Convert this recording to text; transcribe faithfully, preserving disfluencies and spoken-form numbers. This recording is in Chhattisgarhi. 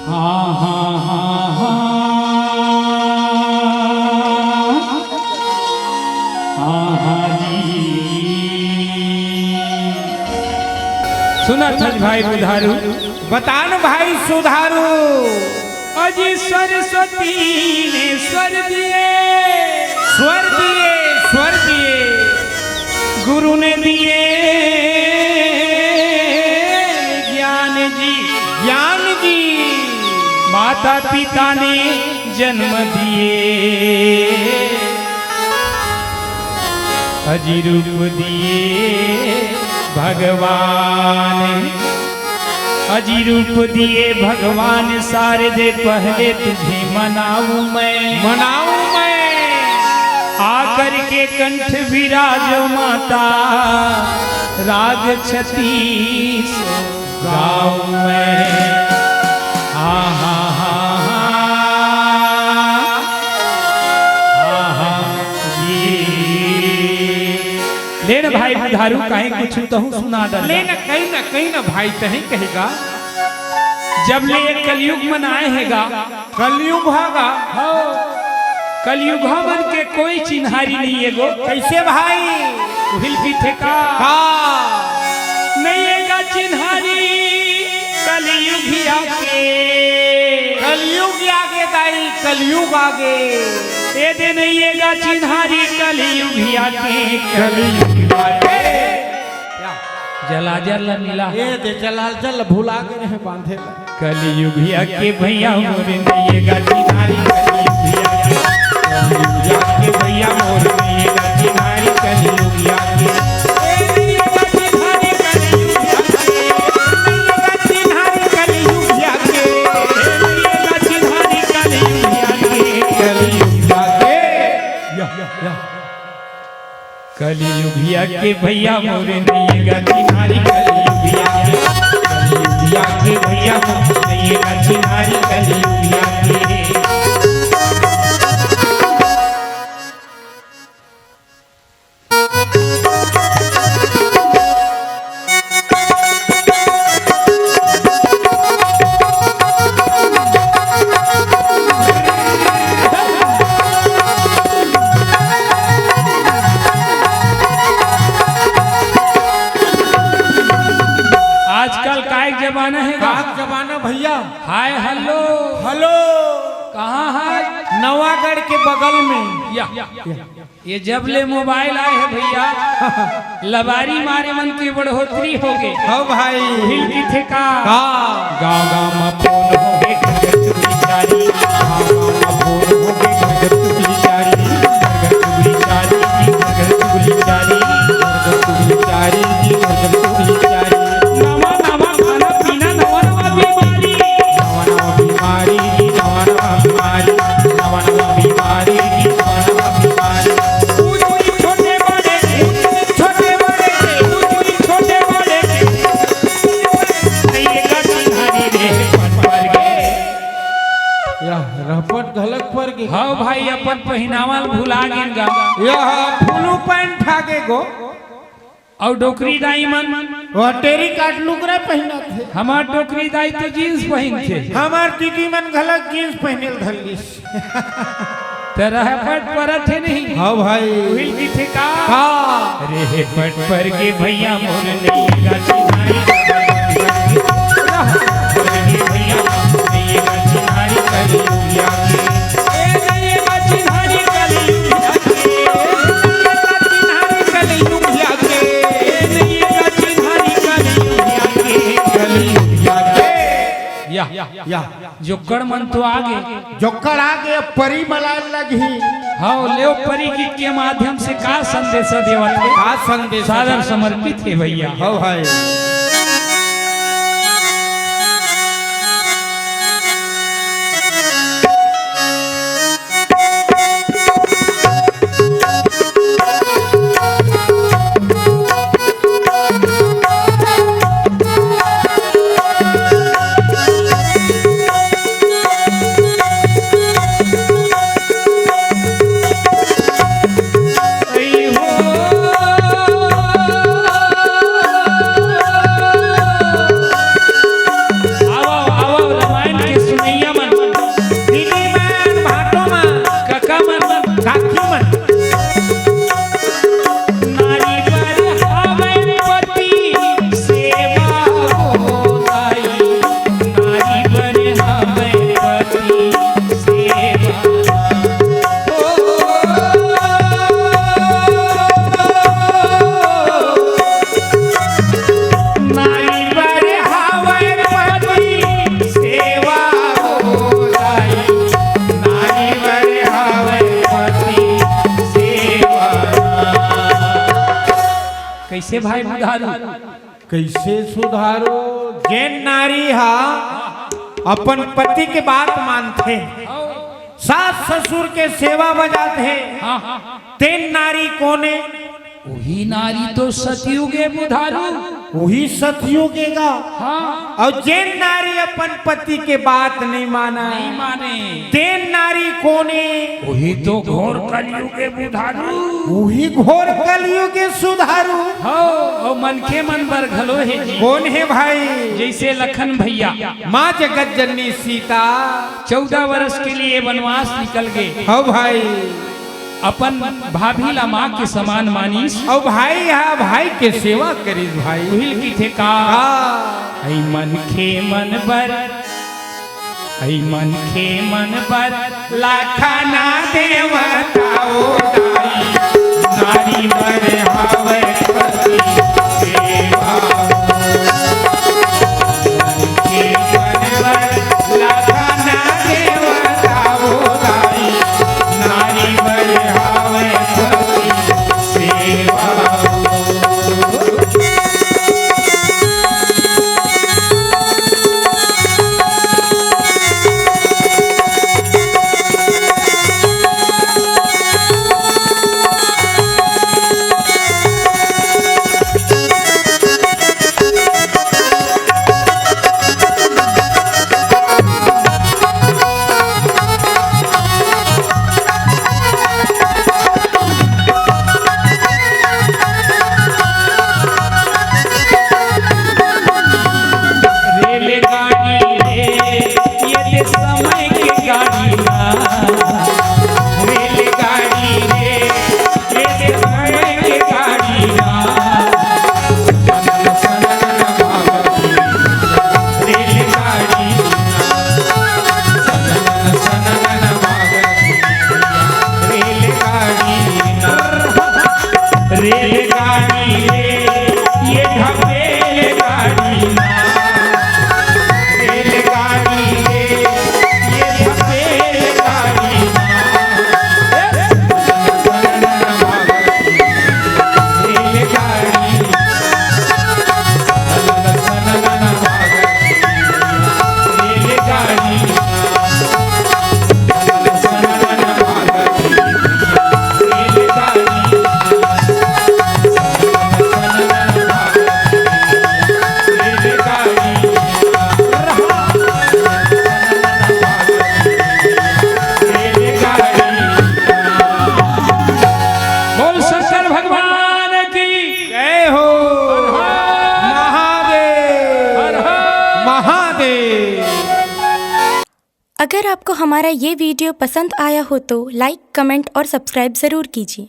हाँ, हाँ, हाँ, हाँ। हाँ, हाँ जी। सुनत हस भाई बुधारू। बता न भाई सुधारू। अजी सरस्वती ने स्वर दिए। स्वर दिए, स्वर दिए। गुरु ने दिए ज्ञान जी। ज्ञान जी। माता पिता ने जन्म दिए। अजी रूप दिए भगवान। अजी रूप दिए भगवान शारदे, पहले तुझे मनाऊं मैं। मनाऊं मैं। आकर के कंठ विराजो माता, राग छत्तीस गाऊं मैं। आहा, हा, हा, हा, हा, जी। ले न भाई बुधारू, काहे कुछ तहूँ सुना डाल। ले न, कहीं न, कहीं न भाई, तहीं कहेगा। जब ले ये कलयुग मन आए हे गा। कलयुग हा गा। हो। कलयुग हा मन के कोई चिन्हारी नहीं हे गो। कैसे भाई? उहिल की ठेका। का? नहीं हे गा चिन्हारी कलयुग ही आगे। कलयुग ही आगे दाई, कलयुग आगे। ए दे नहीं हे गा चिन्हारी कलयुग ही आगे। कलयुग ही आगे। जलाजल ला मिला। ए दे जलाजल ला भुला गे रहे बांधे ला। कलयुग ही आगे भैया मोर नहीं हे गा चिन्हारी, कलयुग ही आगे। कलयुग ही आगे भैया मोर नहीं हे गा चिन्हारी, कलयुग ही आगे। ए नहीं हे गा चिन्हारी, कलयुग ही आगे। नहीं हे गा चिन्हारी, कलयुग ही आगे। ए नहीं हे गा चिन्हारी, कलयुग ही आगे। कलयुग ही आगे। या, या, या। कलयुग ही आगे भैया मोर नहीं हे गा चिन्हारी, कलयुग ही आगे। कलयुग ही आगे भैया मोर नहीं हे गा चिन्हारी, कलयुग ही आगे। आजकल काय जमाना हे गा? का जमाना भैया? Hi hello. हेलो। कहाँ हे? नवागढ़ के बगल में। या, या, या। ये जब ले मोबाइल आए हे भैया, लबारी मारे मन के बढ़ोतरी हो गे। हो भाई। हिल की ठेका। का? गाँव गाँव म फोन हो गे, घर घर चुगली चारी। गाँव गाँव म फोन हो गे, घर घर चुगली चारी। घर घर चुगली चारी, घर घर चुगली चारी। घर घर चुगली चारी, घर घर चुगली चारी। नवा नवा खाना पीना, नवा नवा बीमारी। नवा नवा बीमारी, नवा नवा बीमारी। नवा नवा बीमारी, नवा नवा बीमारी। ऊंच नीच छोटे बड़े के, छोटे बड़े के, ऊंच नीच छोटे बड़े के। ये का चिन्हारी रे पट पर गे। या रहपट घलक पर गे। हाँ भाई, अपन पहिनावा ल भुला गेन गा। या फुलू पैंट ठाके गो। अउ डोकरी दाई मन? वो टेरी काट लुगरा पहिनत हे। हमार डोकरी दाई तो जींस पहिनथे। हमार दीदी मन घलक जींस पहिने ल धर लिस। त रहपट परत हे नहीं? हाँ भाई। उहिल की ठेका। का? रे हे पट पर गे भैया मोर नैया गाछी नारी। पर गे भैया मोर नैया गाछी नारी करी लुगिया के। ए नैया गाछी नारी करी लुगिया के। या, या। जोक्कड़ मन तो आगे। जोक्कड़ आगे, अब परी मलाए लगही। हाँ, लेव परी गीत के माध्यम से का संदेश देवत हे? का संदेश सादर देवत हे? समर्पित हे भैया। हो भाई। भाई बुधारू। कइसे सुधारू? जेन नारी हा अपन पति के बात मानथे, सास ससुर के सेवा बजाथे, हाँ। तेन नारी कोने? उही नारी तो सतयुग ए बुधारू। उही सतयुग ए गा। हाँ। अउ जेन नारी अपन पति के बात नइ मानय, नइ माने। तेन नारी कोने? उही तो घोर कलयुग ए बुधारू। उही घोर कलयुग ए सुधारू। हव, अउ मनखे मन बर घलो हे जी। कोन हे भाई? जइसे लखन भइया। माँ जगत जननी सीता। चौदह वर्ष के लिए वनवास निकल गे। हव भाई। अपन भाभी ला माँ के समान मानिस। अउ भाई हा भाई के सेवा करिस भाई। उही ल किथे का? का? अई मनखे मन बर, अई मनखे मन बर लाखा ना देवता ओ दाई, नारी बर हवय पति सेवा। मनखे मन बर लाखा ना देवता ओ दाई, नारी बर हवय पति सेवा। रेलगाड़ी रे, ये ते समय के गाड़ी ना। रेलगाड़ी रे, ये ते समय के गाड़ी ना। रेलगाड़ी ना। रेलगाड़ी ना। रेलगाड़ी रे, ये ढपेल गाड़ी ना। रेलगाड़ी रे, ये ढपेल गाड़ी ना। रेलगाड़ी ना। बोल शंकर भगवान की। जय हो। हर हर। महादेव। हर हर। महादेव। अगर आपको हमारा ये वीडियो पसंद आया हो तो लाइक, कमेंट और सब्सक्राइब ज़रूर कीजिए।